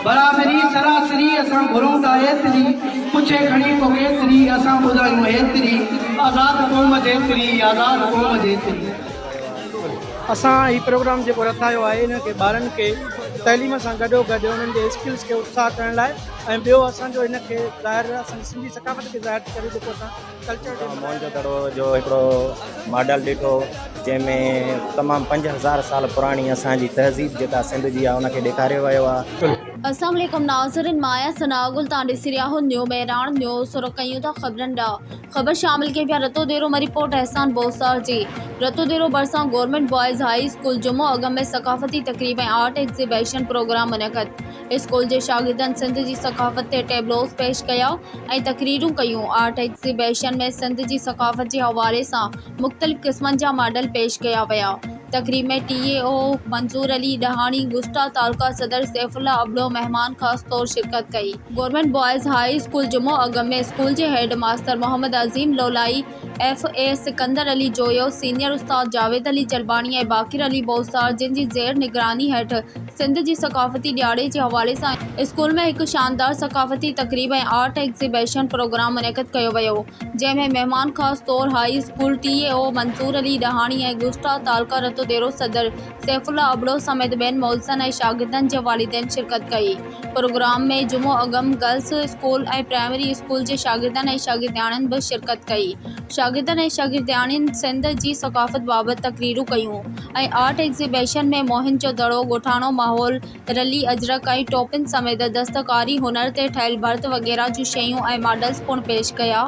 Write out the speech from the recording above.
برابري سراسري اسان گهرون ٿا ايتري، پڇي کڻي ڪو ڪيتري، اسان ٻڌايون هيتري، آزاد قوم جيتري، آزاد قوم جيتري. اسان هي پروگرام جيڪو رٿايو آهي ان کي ٻارن کي تعليم سان گڏو گڏ انهن جي اسڪلز کي اتساهه ڪرڻ لاء ۽ ٻيو اسان جو ان کي ظاهر اسان جي سنڌي ثقافت کي ظاهر ڪري جيڪو اسان ڪلچر ڊي موهن جو دڙو جو هڪڙو ماڊل ڏٺو جنهن ۾ تمام 5000 سال پراڻي اسان جي تهذيب جيڪا سنڌ جي آهي ان کي ڏيکاريو ويو آهي. اسلام عليڪم ناظرين مان آهيان ثناء گل تان ڏسي رهيا آهيو نيو مهراڻ نيوز شروع ڪيون ٿا خبرن ڏانهن خبر شامل ڪيون پيا رتو ديرو مان رپورٽ احسان بوسار جي رتو ديرو ڀرسان گورنمينٽ بوائز هائي اسڪول جمعو اڳم ۾ ثقافتي تقريب ۽ آرٽ ايگزيبيشن پروگرام منعقد اسڪول جي شاگردن سنڌ جي ثقافت تي ٽيبلوز پيش ڪيا ۽ تقريرون ڪيون. آرٽ ايگزيبيشن ۾ سنڌ جي ثقافت جي حوالي سان مختلف قسمن جا ماڊل پيش ڪيا ويا. تقريب ۾ ٽي اي او منظور علي ڏاهاڻي، گسٽا تعلقه صدر سيف الله ابڙو مهمان خاص طور شرڪت ڪئي. گورنمينٽ بوائز هاء اسڪول جمعو اڳم ۾ اسڪول جي head master Muhammad Azeem Lolai, F A Sikandar Ali Joyo, senior استاد جاويد علي جلباڻي ۽ باقر علي بوستار جن جي زير نگراني هيٺ سنڌ جي ثقافتي ڏهاڙي جي حوالي سان اسڪول ۾ هڪ شاندار ثقافتي تقريب ۽ آرٽ ايگزيبيشن پروگرام منعقد ڪيو ويو جنهن ۾ مهمان خاص طور high school T A O Manzoor Ali Dahani ۽ گسٽا تعلقه رتوديرو صدر سيف الله ابڙو سميت ٻين معززن ۽ شاگردن جي والدين شرڪت ڪئي. پروگرام ۾ جمعو اڳم گرلس اسڪول ۽ پرائمري اسڪول جي شاگردن ۽ شاگردياڻين به شرڪت ڪئي. شاگردن ۽ شاگردياڻين سنڌ جي ثقافت بابت تقريرون ڪيون ۽ آرٽ ايگزيبيشن ۾ موهن جو دڙو، ڳوٺاڻو ماحول، رلي اجرڪ ۽ ٽوپين سميت دستڪاري هنر تي ٺهيل ڀرت وغيره جون شيون ۽ ماڊلز پڻ پيش ڪيا.